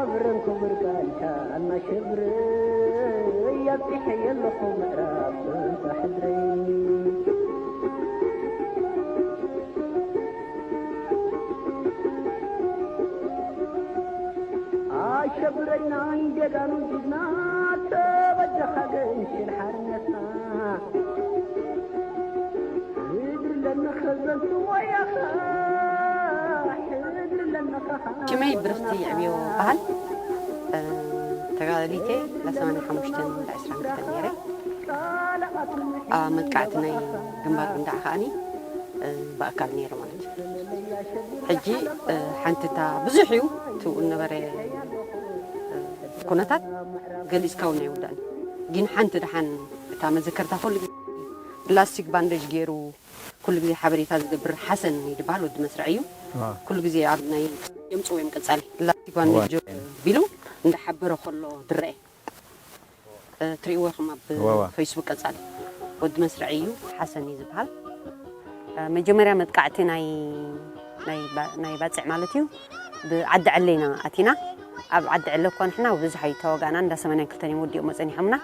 ክብርን ክቡር ቃልካ ኣናሸብር፣ ኣብጺሐ የለኹ ምዕራፍ ጽንሳ ሕድረይ። ኣሸብረይና ጀጋኑ ጅግና፣ ተበጃኻ ገንሽል ሓርነትና። ሕድሪ ለነኸ ዘንቱ ወያኻ፣ ሕድሪ ለነኸ ሽመይ ብርኽቲ ዕብዮ በሃል። እ፣ ተጋዳሊቴ ለ ሰማንያ ሓሙሽተ እንዳ ዕስራን ክልተን ነይረ። ኣብ መጥቃዕቲ ናይ ግንባር ጉንዳዕ ከኣኒ፣ እ፣ ብኣካል ነይረ ማለት እዩ። ሕጂ፣ እ፣ ሓንቲ እታ ብዙሕ እዩ እቲኡ ዝነበረ፣ እ፣ ኩነታት ገሊጽካ እውን ኣይውዳእን። ግን ሓንቲ ደሓን እታ መዘከርታ ኩሉ ግዜ ላስቲክ ባንደጅ ገይሩ ኩሉ ግዜ ሓበሬታ ዝገብር ሓሰን እዩ ዝበሃል ወዲ መስርዕ እዩ። ዋ። ኩሉ ግዜ ኣብ ናይ የምጽኡ እዮም ቀጻሊ ላስቲክ ባንደጅ ዋ። ቢሉ እንዳሓበረ ከሎ ዝረአ። እ፣ ትርእይዎ ኢኹም ኣብ ዋ፣ ዋ። ፌስቡክ ቀጻሊ። ወዲ መስርዕ እዩ፣ ሓሰን እዩ ዝበሃል። እ፣ መጀመርያ መጥቃዕቲ ናይ፣ ናይ ባ-፣ ናይ ባጽዕ ማለት እዩ። ብዓዲ ዕለ ኢና ኣቲና። ኣብ ዓዲ ዕለ እኳ ንሕና ብዙሕ ኣይተዋጋእናን፣ እንዳ ሰማንያን ክልተን እዮም ወዲኦሞ ጸኒሖምና።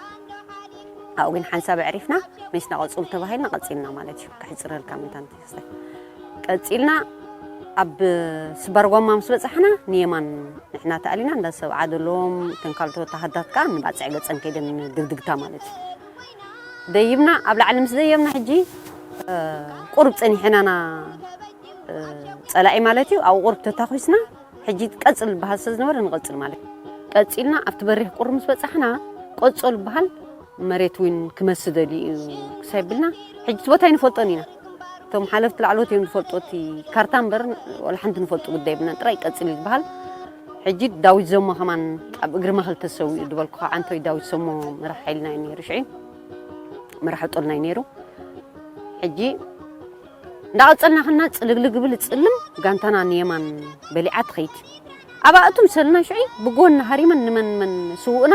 ኣብኡ ግን ሓንሳብ ኣዕሪፍና፣ መሲና ቀጽሉ ተባሂልና ቀጺልና ማለት እዩ። ክሕጽረልካ ምንታን ተስተ። ቀጺልና ኣብ ስባር ጓማ ምስ በጻሕና ንየማን ንሕና ተኣሊና፣ እንዳ ሰብ ዓደሎም፣ እተን ካልኦት ወተሃደራት ከኣ ንባጽዕ ገጸን ከይደን ድግድግታ ማለት እዩ። ደይብና፣ ኣብ ላዕሊ ምስ ደየብና ሕጂ፣ እ፣ ቁሩብ ጸኒሕናና፣ እ፣ ጸላኢ ማለት እዩ። ኣብኡ ቁሩብ ተታኺስና፣ ሕጂ ቀጽል ዝበሃል ስለ ዝነበረ ንቐጽል ማለት እዩ። ቀጺልና ኣብቲ በሪኽ ቁሩብ ምስ በጻሕና፣ ቀጸሉ ዝበሃል መሬት እውን ክመስ ደልዩ እዩ ክሳይ ብልና፣ ሕጂ እቲ ቦታ ኣይንፈልጦን ኢና። እቶም ሓለፍቲ ላዕለዎት እዮም ዝፈልጡ፣ እቲ ካርታ እምበር ዋላ ሓንቲ ንፈልጡ ጉዳይ ብልና፣ ጥራይ ቀጽል እዩ ዝበሃል። ሕጂ ዳዊት ዘሞ ከማን ኣብ እግሪ መኸል ተሰዊኡ ዝበልኩኻ፣ ዓንቶይ ዳዊት ዘሞ መራሕ ሓይልና እዩ ነይሩ፣ ሽዑ መራሕ ጦልና እዩ ነይሩ። ሕጂ እንዳቐጸልና ከና ጽልግልግ ብል ጽልም፣ ጋንታና ንየማን በሊዓ ትኸይድ። ኣብኣ እቱ ምሰልና ሽዑ ብጎና ሃሪመን ንመን መን ስውእና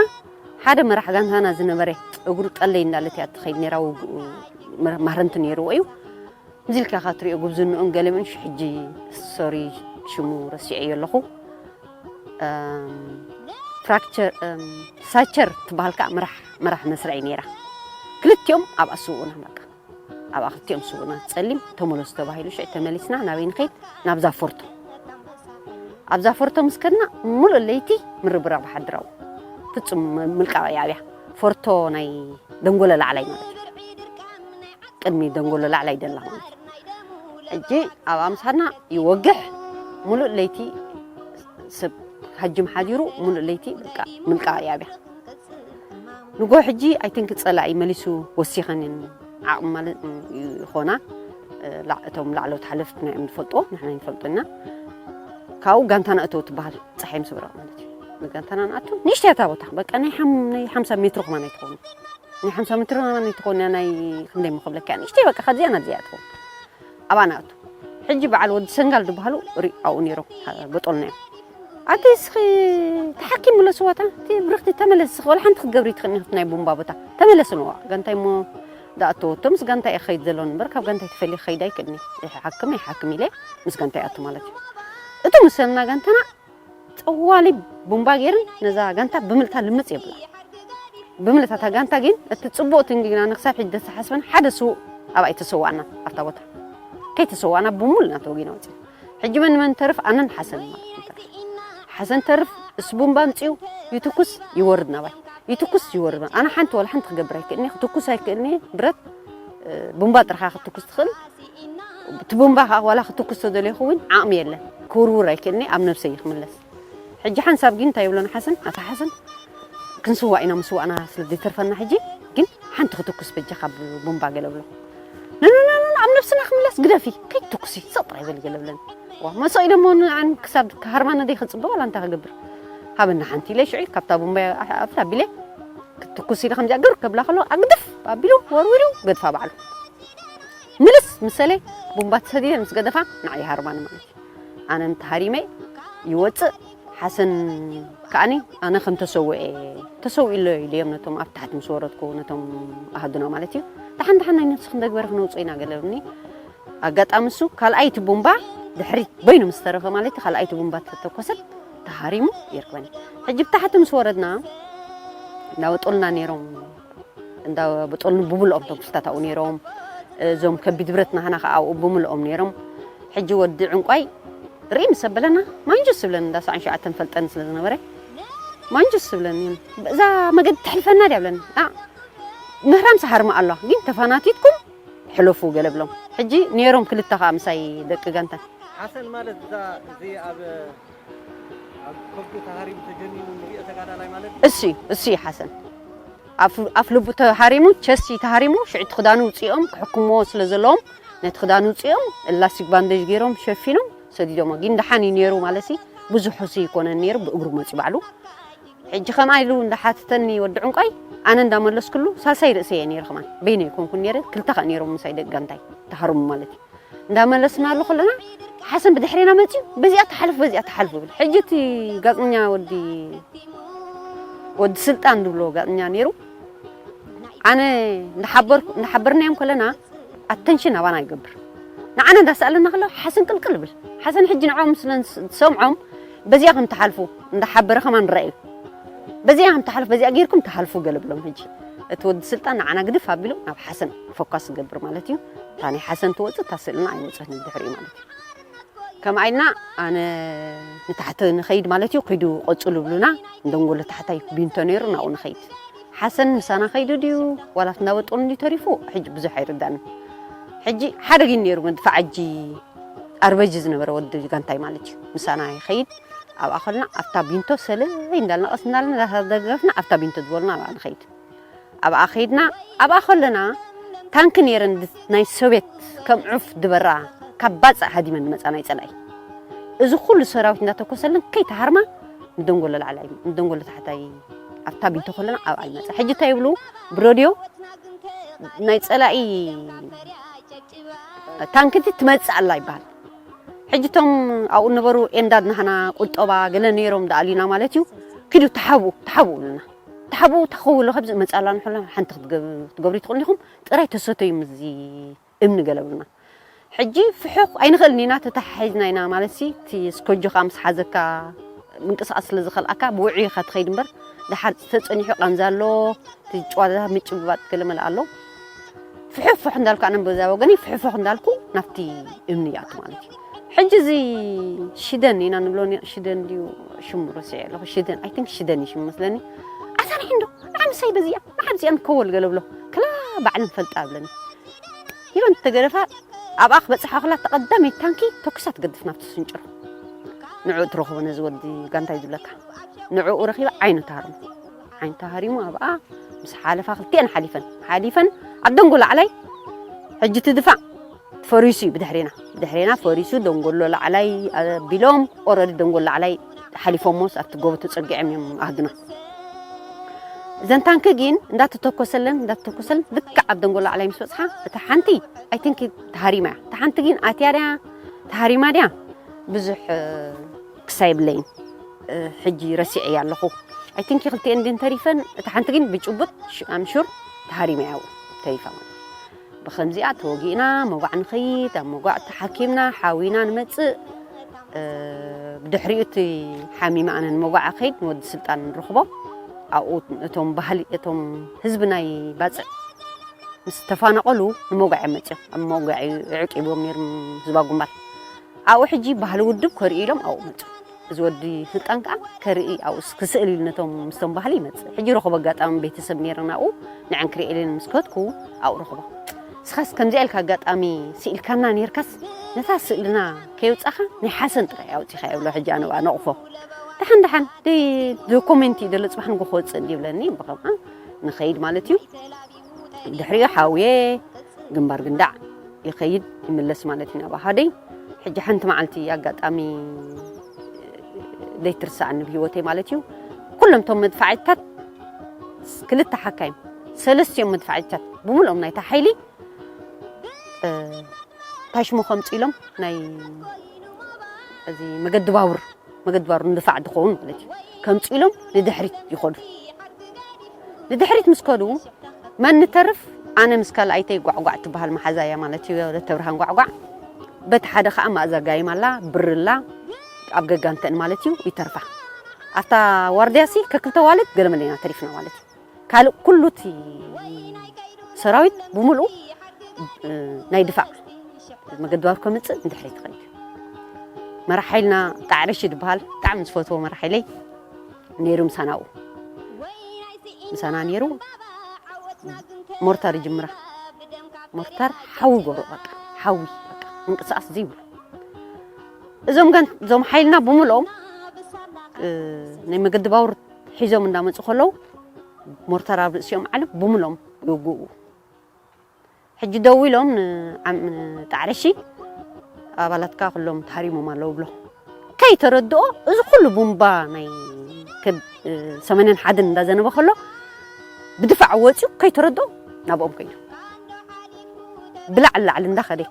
ሓደ መራሕ ጋንታና ዝነበረ እግሩ ጠለይ እንዳለት እያ ትኸይድ ነይራ። ውግኡ መር-፣ ማህረምቲ ነይርዎ እዩ። እዚ ኢልካ ኢኻ ትሪኦ ጉብዝንኡን ገለምን ሽ-፣ ሕጂ ሶሪ ሽሙ ረሲዐዮ ኣለኹ። እም፣ ፍራክቸር፣ እም፣ ሳቸር ትበሃል ከኣ መራሕ፣ መራሕ መስርዕ እዩ ነይራ። ክልቲኦም ኣብኣ ስውእና በቃ። ኣብኣ ክልቲኦም ስውእና ጸሊም ተመለሱ ተባሂሉ ሽዑ ተመሊስና ናበይ ንኸይድ? ናብዛ ፎርቶ። ኣብዛ ፎርቶ ምስ ከድና ሙሉእ ለይቲ ምርብራብ ሓድራው። ፍጹም ምልቃቕ እያ ኣብያ። ፎርቶ ናይ ደንጎሎ ላዕላይ ማለት እዩ። ቅድሚ ደንጎሎ ላዕላይ ደላ ማለት እዩ። ሕጂ ኣብኣ ምሳና ይወግሕ፣ ሙሉእ ለይቲ ሰብ ሃጅም ሓዲሩ፣ ሙሉእ ለይቲ በቃ ምልቃቕ እያ ኣብያ። ንጎ ሕጂ ኣይ ቲንክ ጸላኢ መሊሱ ወሲኸን እየን ዓቕሚ ማለት ይኾና። እ፣ ላ-፣ እቶም ላዕለዎት ሓለፍትና እዮም ዝፈልጥዎ፣ ንሕና ኣይንፈልጦ ኢና። ካብኡ ጋንታና እተው ትበሃል፣ ጸሓይ ምስ ብረቕ ማለት እዩ። ንጋንታና ንኣቱ፣ ንእሽተይ እታ ቦታ፣ በቃ ናይ ሓም-፣ ናይ ሓምሳ ሜትሮ ከማን ኣይትኸውን። ናይ ሓምሳ ሜትሮ ከማን ኣይትኸውን፣ ናይ ክንደይ ምኸብለካ፣ ንእሽተይ በቃ ካብዚኣ ናብዚኣ ትኸውን። ኣብኣ ንኣቱ። ሕጂ በዓል ወዲ ሰንጋል ዝበሃሉ ሪ-፣ ኣብኡ ነይሮም፣ በጦልና እዮም። ኣቲ እስኺ ተሓኪም ምለስዋ እታ፣ እቲ ብርኽቲ ተመለስ፣ እስኺ ወላ ሓንቲ ክትገብሪ ትኽእልኒ፣ ካብቲ ናይ ቡምባ ቦታ ተመለስ ንዋ። ጋንታይ እሞ ዝኣተወቶ ምስ ጋንታይ እየ ክኸይድ ዘለኒ እምበር፣ ካብ ጋንታይ ተፈልየ ክኸይድ ኣይክእልኒ። ይሓክም ኣይሓክም ኢለ ምስ ጋንታይ ኣቱ ማለት እዩ። እቱ መሰልና ጋንታና ጸዋሊ ቡምባ ገይርን ነዛ ጋንታ ብምልታ ልምጽ የብላ። ብምልታ እታ ጋንታ ግን እቲ ጽቡቕ ትንግግና ንክሳብ ሕጂ ደተሓስበን ሓደ ስዉእ ኣብኣ ኣይተሰዋእና ኣብታ ቦታ። ከይተሰዋእና ብሙሉና ተወጊና ወጺና። ሕጂ መን መን ተርፍ? ኣነን ሓሰን ማለት እዩ። ሓሰን ተርፍ፣ እሱ ቡምባ ኣምጺኡ ይትኩስ ይወርድ ናባይ። ይትኩስ ይወርድ። ኣነ ሓንቲ ዋላ ሓንቲ ክገብር ኣይክእልኒ፣ ክትኩስ ኣይክእልኒ። ብረት፣ እ፣ ቡምባ ጥርኻ ክትኩስ ትኽእል። እቲ ቡምባ ከዓ ዋላ ክትኩስ ተደልዩ ክውን ዓቕሚ የለን። ክውርውር ኣይክእልኒ፣ ኣብ ነብሰይ ክምለስ። ሕጂ ሓንሳብ ግን እንታይ ይብሎና ሓሰን? ኣታ ሓሰን፣ ክንስዋእ ኢና፣ ምስዋእና ስለ ዘይተርፈና ሕጂ ግን ሓንቲ ክትኩስ በጃኻ ብ-፣ ቡምባ ገለ ብሎ። ኖ፣ ኖ፣ ኖ፣ ኖ፣ ኣብ ነብስና ክምለስ ግደፊ፣ ከይትኩሲ፣ ስቕ ጥራይ በሊ ገለ ብለኒ። ዋ፣ መሶ ኢለ እሞ ንዓን ክሳብ ክሃርማና ደይ ክጽበ ዋላ እንታይ ክገብር? ሃበና ሓንቲ ኢለ ሽዑ ካብታ ቡምባ ኣፍ ኣቢለ ክትኩስ ኢለ ከምዚኣ ግር ከብላ ከሎ ኣግድፍ ኣቢሉ ወርዊሩ ገድፋ ባዕሉ። ምልስ ምሰለ ቡምባ ተሰዲደ ምስ ገደፋ ንዓይ ሃርማኒ ማለት እዩ። ኣነ እንተሃሪመ ይወጽእ፣ ሓሰን ከኣኒ ኣነ ከም ተሰውኤ፣ ተሰዊኡ ኣሎ ኢለዮም ነቶም ኣብ ታሕቲ ምስ ወረድኩ ነቶም ኣሃዱና ማለት እዩ። ደሓን ደሓን ናይ ነፍሲ ክንደግበረ ክነውፅኦ ኢና ገለብኒ። ኣጋጣሚ እሱ ካልኣይቲ ቡምባ ድሕሪት በይኑ ምስ ተረፈ ማለት እዩ፣ ካልኣይቲ ቡምባ ተተኮሰት፣ ተሃሪሙ ይርከበኒ። ሕጂ ብታሕቲ ምስ ወረድና እንዳወጡልና ነይሮም፣ እንዳወጡልን ብሙሉኦም ተንክፍታት ኣብኡ ነይሮም። እዞም ከቢድ ብረት ናህና ከዓ ኣብኡ ብምልኦም ነይሮም። ሕጂ ወዲ ዕንቋይ ርኢ ምስ ኣበለና ማንጁስ ይብለኒ፣ እንዳ ሰዓን ሸውዓተን ፈልጠኒ ስለ ዝነበረ ማንጁስ ይብለኒ። እዛ መገዲ ተሕልፈና ድያ ብለኒ። ምህራም ሰሃርማ ኣሎ ግን ተፋናቲትኩም ሕለፉ ገለ ብሎም። ሕጂ ነይሮም ክልተ ከዓ ምሳይ ደቂ ጋንታ። ሓሰን ማለት እዛ እዚ ኣብ ኣብ ከብዱ ተሃሪሙ ተጀኒኑ ንሪኦ ተጋዳላይ ማለት እዩ። እሱ እዩ፣ እሱ እዩ ሓሰን። ኣፍ ኣፍ ልቡ ተሃሪሙ፣ ቸስቲ ተሃሪሙ፣ ሽዕቲ ክዳኑ ውፅኦም ክሕክምዎ ስለ ዘለዎም ነቲ ክዳኑ ውፅኦም ላስቲክ ባንደጅ ገይሮም ሸፊኖም ሰዲዶሞ። ግን ደሓን እዩ ነይሩ ማለት ሲ ብዙሕ ሑሱ ይኮነን ነይሩ፣ ብእግሩ መፂ ባዕሉ። ሕጂ ከምኣ ኢሉ እንዳሓተተኒ ወዲ ዕንቋይ ኣነ እንዳመለስኩሉ ሳልሳይ ርእሰ እየ ነይረ። ከማን በይነ ይኮንኩን ነይረ፣ ክልተ ከ ነይሮም ምሳይ ደቂ ጋንታይ ተሃርሙ ማለት እዩ። እንዳመለስናሉ ከለና ሓሰን ብድሕሬና መፅዩ በዚኣ ተሓልፍ በዚኣ ተሓልፍ ብል። ሕጂ እቲ ጋፅኛ ወዲ ወዲ ስልጣን ዝብሎ ጋፅኛ ነይሩ። ኣነ እንዳሓበርኩ እንዳሓበርናዮም ከለና ኣተንሽን ኣባና ይገብር። ንዓና እንዳሰኣለና ከሎ ሓሰን ቅልቅል ብል። ሓሰን ሕጂ ንዖም ስለ ዝሰምዖም በዚኣ ከም ተሓልፉ እንዳሓበረ ከማን ንረኣዩ። በዚኣ ከም ተሓልፉ በዚኣ ጌርኩም ተሓልፉ ገለ ብሎም። ሕጂ እቲ ወዲ ስልጣን ንዓና ግድፍ ኣቢሉ ናብ ሓሰን ፎካስ ዝገብር ማለት እዩ። እታ ናይ ሓሰን ትወፅእ እታ ስእልና ኣይወፀት ንድሕሪኡ ማለት እዩ። ከምኣ ኢልና ኣነ ንታሕቲ ንኸይድ ማለት እዩ። ኪዱ ቀፅሉ ብሉና። እንደንጎሎ ታሕታይ ቢንቶ ነይሩ ናብኡ ንኸይድ። ሓሰን ምሳና ከይዱ ድዩ ዋላ እንዳወጡን እንዲ ተሪፉ ሕጂ ብዙሕ ኣይርዳንን። ሕጂ ሓደ ግን ነይሩ መድፍዓጂ ኣርበጂ ዝነበረ ወዲ ጋንታይ ማለት እዩ። ምሳና ይኸይድ ኣብኣ ከልና ኣብታ ቢንቶ ሰለይ እንዳልና ቀስ እንዳልና እንዳተደገፍና ኣብታ ቢንቶ ዝበሉና ኣብኣ ንኸይድ። ኣብኣ ከይድና ኣብኣ ከለና ታንኪ ነይረን ድ- ናይ ሶቤት ከም ዑፍ ድበራ ካብ ባፅዕ ሃዲመን ድመፃ ናይ ፀላኢ እዚ ኩሉ ሰራዊት እንዳተኮሰለን ከይተሃርማ ንደንጎሎ ላዕላይ ንደንጎሎ ታሕታይ ኣብታ ቢንቶ ከለና ኣብኣ ይመፃ። ሕጂ እንታይ ይብሉ ብረድዮ ናይ ፀላኢ ታንክቲ ትመፅእ ኣላ ይበሃል። ሕጂ እቶም ኣብኡ ነበሩ ኤምዳድ ናህና ቁጠባ ገለ ነይሮም ደኣልዩና ማለት እዩ። ኪዱ ተሓቡ ተሓቡ ብሉና። ተሓቡ ተኸውሎ ከብዚ መፃላ ንሕላ ሓንቲ ክትገብ- ክትገብሩ ትኽእሉ ኢኹም፣ ጥራይ ተሰተዩ ምዚ እምኒ ገለ ብሉና። ሕጂ ፍሑኽ ኣይንኽእልን ኢና፣ ተተሓሒዝና ኢና ማለት ሲ እቲ ስኮጆኻ ምስ ሓዘካ ምንቅስቃስ ስለ ዝኸልኣካ ብውዑይ ኢኻ ትኸይድ እምበር፣ ድሓር ተጸኒሑ ቃንዛ ኣሎ፣ እቲ ጨዋታ ምጭብባጥ ገለ መለ ኣሎ። ፍሕፍሕ እንዳልኩ ኣነ በዛ ወገነይ ፍሕፍሕ እንዳልኩ ናብቲ እምኒ ይኣቱ ማለት እዩ። ሕጂ እዚ ሽደን ኢና ንብሎ ኒ- ሽደን ድዩ ሽሙ ረሲዐ ኣለኹ። ሽደን፣ I think ሽደን እዩ ሽሙ መስለኒ። ኣታ ንሕንዶ ንዓምሳይ በዚኣ ንዓብዚኣ ንከወል ገለ ብሎ ክላ ባዕልን ፈልጣ ብለኒ። ኢሉ እንተገደፋ ኣብኣ ክበጽሓ ከላ ተቐዳመይ ታንኪ ተኩሳ ትገድፍ ናብቲ ስንጭሮ። ንዕኡ ትረኽቦ ነዚ ወዲ ጋንታይ ዝብለካ። ንዕኡ ረኺባ ዓይኑ ተሃርሙ። ዓይኑ ተሃሪሙ ኣብኣ ምስ ሓለፋ ክልቲኣን ሓሊፈን ሓሊፈን ኣብ ደንጎ ላዕላይ ሕጂ እቲ ድፋዕ ፈሪሱ እዩ ብድሕሬና ብድሕሬና ፈሪሱ ደንጎሎ ላዕላይ ኣቢሎም ኦረዲ ደንጎሎ ላዕላይ ሓሊፎሞስ ኣብቲ ጎቦ ተጸጊዖም እዮም ኣህዱና። እዘን ታንኪ ግን እንዳተተኮሰለን እንዳተተኮሰለን ልክዕ ኣብ ደንጎሎ ላዕላይ ምስ በጽሓ እታ ሓንቲ ኣይቲንክ ተሃሪማ እያ። እታ ሓንቲ ግን ኣትያ ድያ ተሃሪማ ድያ ብዙሕ ክሳ የብለይን። ሕጂ ረሲዐያ ኣለኹ። ኣይቲንክ ክልቲኤን ድን ተሪፈን እታ ሓንቲ ግን ብጭቡጥ ኣምሹር ተሃሪማ እያ ተሪፋ ማለት። ብኸምዚኣ ተወጊእና መጓዕ ንኸይድ ኣብ መጓዕ ተሓኪምና ሓዊና ንመጽእ። ብድሕሪኡ እቲ ሓሚመ ኣነ ንመጓዕ ከይድ ንወዲ ስልጣን ንረኽቦ። ኣብኡ እቶም ባህሊ እቶም ህዝቢ ናይ ባጽዕ ምስ ተፋነቐሉ ንመጓዕ እዮም መጽኦም። ኣብ መጓዕ እዩ ዕቂቦም ነይሮም ህዝባ ጉንባር። ኣብኡ ሕጂ ባህሊ ውድብ ከርእዩ ኢሎም ኣብኡ መጹ። እዚ ወዲ ስልጣን ከኣ ከርኢ ኣብኡ ክስእል ኢሉ ነቶም ምስቶም ባህሊ ይመጽእ። ሕጂ ረኸቦ ኣጋጣሚ ቤተሰብ ነይረን ኣብኡ ንዐን ክርእየለን ምስ ከድኩ ኣብኡ ረኸቦ። ንስኻስ ከምዚኣ ኢልካ ኣጋጣሚ ስኢልካና ነይርካስ ነታ ስእልና ከየውጻኻ ናይ ሓሰን ጥራይ ኣውጺኻ የብሎ። ሕጂ ኣነ ኣብኣ ነቕፎ። ደሓን ደሓን ዶኮሜንት እዩ ደሎ ጽባሕ ንጎ ክወጽእ እንዲ ይብለኒ ብኸምኣ ንኸይድ ማለት እዩ። ድሕሪኡ ሓውየ ግንባር ግንዳዕ ይኸይድ ይምለስ ማለት እዩ ናብ ኣሃደይ። ሕጂ ሓንቲ መዓልቲ ኣጋጣሚ ዘይትርሳዕኒ ብህይወተይ ማለት እዩ። ኩሎም እቶም መድፋዕታት ክልተ ሓካይም ሰለስቲኦም መድፋዕታት ብምልኦም ናይታ ሓይሊ ታሽሞ ከምፁ ኢሎም ናይ እዚ መገዲ ባቡር መገዲ ባቡር ንድፋዕ ዝኸውን ማለት እዩ ከምፁ ኢሎም ንድሕሪት ይኸዱ። ንድሕሪት ምስ ከዱ መን ንተርፍ? ኣነ ምስ ካልኣይተይ ጓዕጓዕ ትበሃል መሓዛ እያ ማለት እዩ። ወለተ ብርሃን ጓዕጓዕ በቲ ሓደ ከዓ ማእዛ ጋይም ኣላ፣ ብሪ ኣላ፣ ኣብ ገጋንተን ማለት እዩ ይተርፋ። ኣብታ ዋርድያሲ ከክልተ ዋልድ ገለመለና ተሪፍና ማለት እዩ። ካልእ ኩሉ እቲ ሰራዊት ብምሉኡ ናይ ድፋዕ መገዲ ባቡር ከምፅእ ንድሕሪት ይኸይድ። መራሕ ሓይልና ጣዕረሽ ዝበሃል ብጣዕሚ ዝፈትዎ መራሕ ሓይለይ ነይሩ ምሳናኡ ምሳና ነይሩ። ሞርታር ይጅምራ። ሞርታር ሓዊ ጎሮ በቃ ሓዊ በቃ ምንቅስቃስ ዘይብሉ። እዞም ገን እዞም ሓይልና ብምልኦም ናይ መገዲ ባቡር ሒዞም እንዳመፁ ከለዉ ሞርታር ኣብ ርእሲኦም ዓሉ ብምሎም ይውግኡ። ሕጂ ደው ኢሎም ንጣዕረሺ ኣባላትካ ኩሎም ተሃሪሞም ኣለዉ ብሎ። ከይተረድኦ እዚ ኩሉ ቡምባ ናይ ሰመንን ሓድን እንዳዘነበ ከሎ ብድፋዕ ወፂኡ ከይተረድኦ ናብኦም ከይዱ ብላዕሊ ላዕሊ እንዳኸደ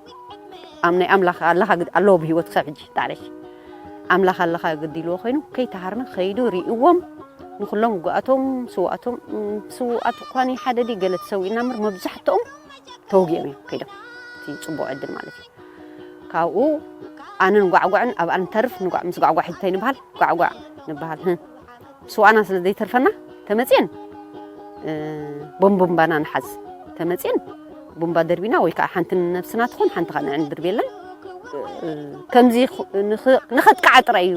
ኣብ ናይ ኣምላኽ ኣለኻ ኣለዎ ብህይወት ክሳብ ሕጂ ጣዕረሺ ኣምላኽ ኣለኻ ግዲ ኢልዎ ኮይኑ ከይተሃርመ ከይዱ ርእዎም ንኩሎም ውጉኣቶም ስውኣቶም ስውኣት እኳኒ ሓደ ድዩ ገለ ተሰዊእና እምበር መብዛሕትኦም ተወጊኦም እዮም ከይዶም። እቲ ፅቡቕ ዕድል ማለት እዩ። ካብኡ ኣነን ጓዕጓዕን ኣብኣ ንተርፍ ንጓዕ ምስ ጓዕጓዕ ሕጂ እንታይ ንበሃል ጓዕጓዕ ንበሃል። ስውኣና ስለ ዘይተርፈና ተመፅየን ቦምቦምባና ንሓዝ ተመፅየን ቡምባ ደርቢና ወይ ከዓ ሓንቲ ንነብስና ትኾን ሓንቲ ከዓ ንዕን ድርቤለን ከምዚ ንኸጥቃዓ ጥራይ እዩ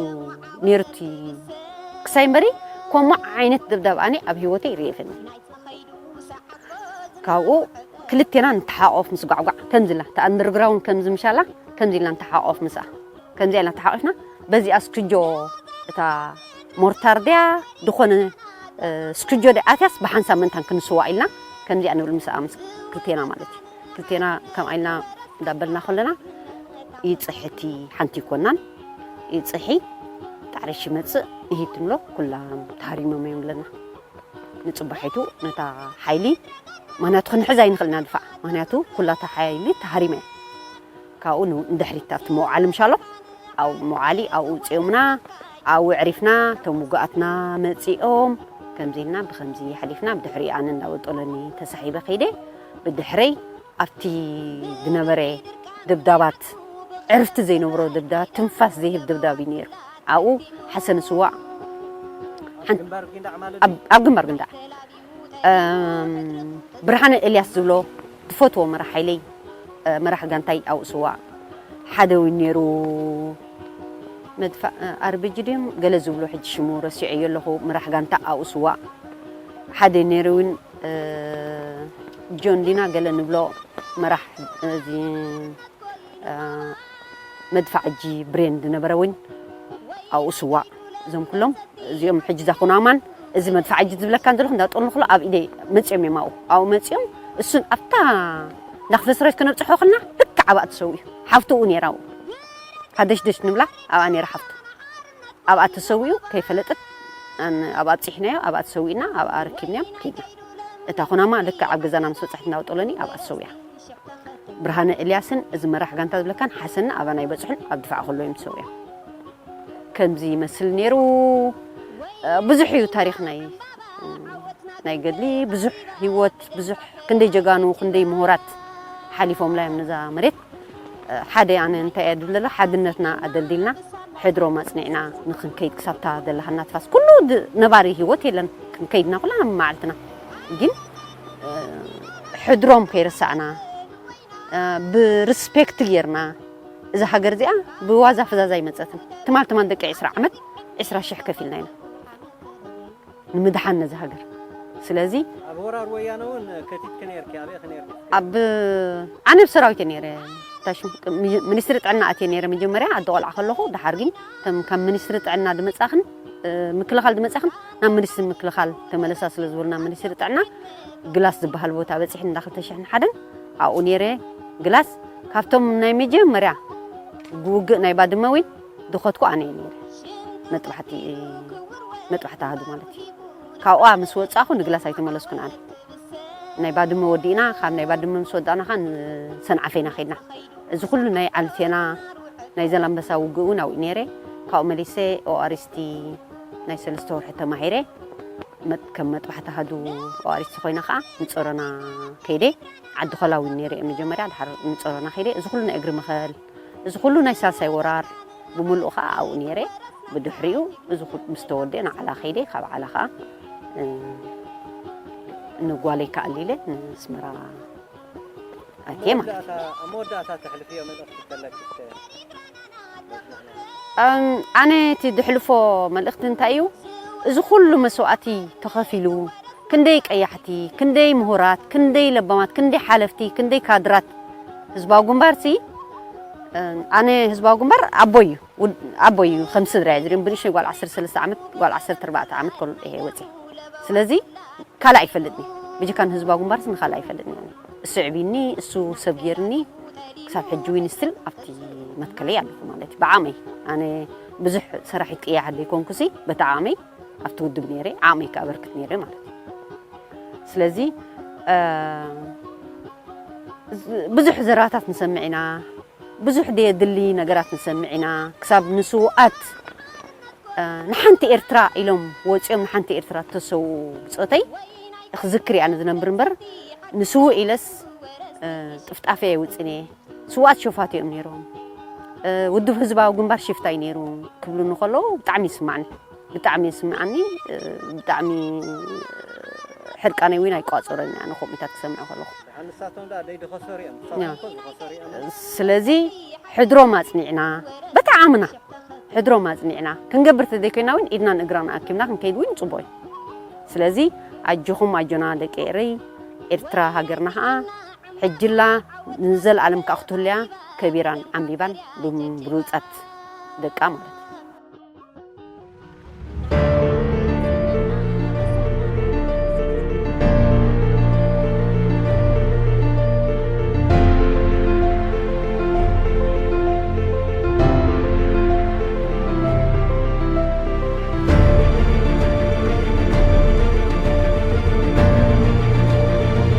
ነይሩ እቲ ክሳይ እምበሪ ከምኡ ዓይነት ደብዳብ ኣነ ኣብ ህይወተይ ይርኤ የፈኒ ካብኡ ክልቴና ንተሓቆፍ ምስ ጓዕጓዕ ከምዚ ኢላ እቲ ኣንደርግራውንድ ከምዚ ምሻላ ከምዚ ኢልና ንተሓቆፍ ምስኣ ከምዚ ኢልና ተሓቂፍና በዚኣ ስክጆ እታ ሞርታር ድያ ዝኾነ ስክጆ ድያ ኣትያስ ብሓንሳብ ምእንታን ክንስዋእ ኢልና ከምዚኣ ንብል ምስኣ ምስ ክልቴና ማለት እዩ ክልቴና ከምኣ ኢልና እንዳበልና ከለና ይፅሕቲ ሓንቲ ይኮናን ይፅሒ ጣዕረሽ ይመፅእ ይሂድ ንብሎ ኩላም ተሃሪሞም እዮም ብለና ንፅባሒቱ ነታ ሓይሊ ምክንያቱ ክንሕዝ ኣይንኽእል ኢና ድፋዕ ምክንያቱ ኩላታ ሓይሊ ተሃሪመ ካብኡ ንድሕሪት ኣብቲ መውዓሊ ምሻሎ ኣብኡ መውዓሊ ኣብኡ ውፅኦምና ኣብኡ ዕሪፍና እቶም ውጉኣትና መፂኦም ከምዚ ኢልና ብከምዚ ሓሊፍና ብድሕሪ ኣነ እንዳወጠለኒ ተሳሒበ ከይደ ብድሕረይ ኣብቲ ዝነበረ ደብዳባት ዕርፍቲ ዘይነብሮ ደብዳባት ትንፋስ ዘይህብ ደብዳብ እዩ ነይሩ ኣብኡ ሓሰን ስዋዕ ኣብ ግንባር ግንዳዕ ብርሃነ ኤልያስ ዝብሎ ዝፈትዎ መራሕ ሓይለይ መራሕ ጋንታይ ኣብኡ ስዋዕ ሓደ እውን ነይሩ መድፋ ኣርብጂ ድዮም ገለ ዝብሎ ሕጂ ሽሙ ረሲዐዮ ኣለኹ መራሕ ጋንታ ኣብኡ ስዋዕ ሓደ ነይሩ እውን ጆን ዲና ገለ ንብሎ መራሕ እዚ መድፋዕ እጂ ብሬን ዝነበረ እውን ኣብኡ ስዋእ እዞም ኩሎም እዚኦም ሕጂ እዛ ኩናማን እዚ መድፋዕ እጂ ዝብለካን ዘለኹ እንዳጠልንክሎ ኣብ ኢደይ መፅኦም እዮም ኣብኡ ኣብኡ መፅኦም እሱን ኣብታ እንዳክፍለ ሰራዊት ከነብፅሖ ከልና ልክዕ ኣብኣ ተሰዊኡ ሓፍትኡ ነይራ ኣብኡ ሃደሽደሽ ንብላ ኣብኣ ነይራ ሓፍቱ ኣብኣ ተሰዊኡ ከይፈለጠት ኣብኣ ኣብፂሕናዮ ኣብኣ ተሰዊእና ኣብኣ ረኪብናዮም ከይድና እታ ኩናማ ልክዕ ኣብ ገዛና ምስ በፃሕት እንዳወጠለኒ ኣብኣ ተሰዊያ ብርሃነ ኤልያስን እዚ መራሕ ጋንታ ዝብለካን ሓሰንና ኣባና ይበፅሑን ኣብ ድፋዕ ከሎ እዮም ዝሰውያ ከምዚ ይመስል ነይሩ ብዙሕ እዩ ታሪክ ናይ ናይ ገድሊ ብዙሕ ህይወት ብዙሕ ክንደይ ጀጋኑ ክንደይ ምሁራት ሓሊፎምላ እዮም ነዛ መሬት ሓደ ኣነ እንታይ እየ ድብል ዘለኹ ሓድነትና ኣደልዲልና ሕድሮም ኣፅኒዕና ንክንከይድ ክሳብታ ዘለሃና ትፋስ ኩሉ ነባሪ ህይወት የለን ክንከይድና ኩላና መማዓልትና ግን ሕድሮም ከይረሳዕና ብሪስፔክት ጌርና እዛ ሃገር እዚኣ ብዋዛ ፈዛዛ ኣይመፀትን ትማል ትማን ደቂ ዕስራ ዓመት ዕስራ ሽሕ ከፊልና ኢና ንምድሓን ነዚ ሃገር ስለዚ ኣብ ወራር ወያነ እውን ከቲትክ ነርክ ኣበይ ነርክ ኣብ ኣነ ብሰራዊት ነረ ሚኒስትሪ ጥዕና ኣትየ ነረ መጀመርያ ኣደ ቆልዓ ከለኹ ድሓር ግን ከም ሚኒስትሪ ጥዕና ድመፃኽን ምክልኻል ድመፃኽን ናብ ሚኒስትሪ ምክልኻል ተመለሳ ስለ ዝበሉና ሚኒስትሪ ጥዕና ግላስ ዝበሃል ቦታ በፂሕን እንዳ ክልተ ሽሕን ሓደን ኣብኡ ነረ ግላስ ካብቶም ናይ መጀመርያ ውግእ ናይ ባድመ እውን ድኸትኩ ኣነ እየ ነረ መጥባሕቲ መጥባሕቲ ኣሃዱ ማለት እዩ ካብኣ ምስ ወፃኹ ንግላስ ኣይተመለስኩን ኣነ ናይ ባድመ ወዲእና ካብ ናይ ባድመ ምስ ወዳእና ከዓ ንሰንዓፈ ኢና ከድና እዚ ኩሉ ናይ ዓልቴና ናይ ዘላንበሳ ውግእ እውን ኣብኡ ነይረ ካብኡ መሊሰ ኦኣሪስቲ ናይ ሰለስተ ወርሒ ተማሂረ ከም መጥባሕቲ ኣሃዱ ኦኣሪስቲ ኮይነ ከዓ ንፀሮና ከይደ ዓዲ ኮላዊ ነይረ እየ መጀመርያ ድሓር ንፀሮና ከይደ እዚ ኩሉ ናይ እግሪ መኸል እዚ ኩሉ ናይ ሳልሳይ ወራር ብምሉእ ከዓ ኣብኡ ነይረ። ብድሕሪኡ እዚ ኩ- ምስ ተወደ ንዓላ ከይደ፣ ካብ ዓላ ከዓ እ፣ ንጓለይ ከኣሊለ ንስመራ ኣትየ ማለት እዩ። ኣብ መወዳእታ ተሕልፍዮ መልእኽቲ ከለኪ እስከ ኣም፣ ኣነ እቲ ድሕልፎ መልእኽቲ እንታይ እዩ? እዚ ኩሉ መስዋእቲ ተኸፊሉ ክንደይ ቀያሕቲ፣ ክንደይ ምሁራት፣ ክንደይ ለባማት፣ ክንደይ ሓለፍቲ፣ ክንደይ ካድራት ህዝባዊ ግንባርሲ ኣነ ህዝባዊ ግንባር ኣቦይ እዩ። ኣቦይ እዩ። ከም ስድራ እየ ዝሪኦም። ብንእሽተይ ጓል ዓሰርተ ሰለስተ ዓመት፣ ጓል ዓሰርተ ኣርባዕተ ዓመት ከሎ እየ ወፅየ። ስለዚ ካልእ ኣይፈልጥን እየ። ብጀካ ንህዝባዊ ግንባርሲ ንኻልእ ኣይፈልጥን እየ። እሱ ዕብይኒ፣ እሱ ሰብ ገይርኒ፣ ክሳብ ሕጂ እውን ስትል ኣብቲ መትከለይ ኣለኹ ማለት እዩ። ብዓመይ ኣነ ብዙሕ ሰራሒት ቅያ ሓደይ ኮንኩሲ በቲ ዓመይ ኣብቲ ውድብ ነይረ፣ ዓቕመይ ከኣበርክት ነይረ ማለት እዩ። ስለዚ ብዙሕ ዘረባታት ንሰምዕ ኢና፣ ብዙሕ ደየድሊ ነገራት ንሰምዕ ኢና። ክሳብ ንስውኣት ንሓንቲ ኤርትራ ኢሎም ወፂኦም ንሓንቲ ኤርትራ ተሰው ብፆተይ ክዝክር እያ ዝነብር እምበር ንስውእ ኢለስ ጥፍጣፈ የውፅን እየ። ስውኣት ሸፋት እዮም ነይሮም። ውድብ ህዝባዊ ግንባር ሽፍታ እዩ ነይሩ ክብሉኒ ከለዉ ብጣዕሚ ይስማዕኒ፣ ብጣዕሚ ይስማዓኒ። ብጣዕሚ ሕርቃነይ እውን ኣይቋፀሮን እያ ንከምኡታት ክሰምዕ ከለኹ። ንሳቶም ደኣ ደይ ድኸሰሩ እዮም። ያ። ንሳቶም እኮ ዝኸሰሩ እዮም። ስለዚ ሕድሮም ኣፅኒዕና በጣዕምና ሕድሮም ኣፅኒዕና ክንገብር ተዘይኮይና እውን ኢድናን እግራን ኣኪብና ክንከይድ እውን ፅቡቅ እዩ። ስለዚ ኣጆኹም ኣጆና ደቂ ኤረይ፣ ኤርትራ ሃገርና ከዓ ሕጅላ ንዘለኣለም ከዓ ክትህልያ ከቢራን ዓንቢባን ብብሉፃት ደቃ ማለት እዩ።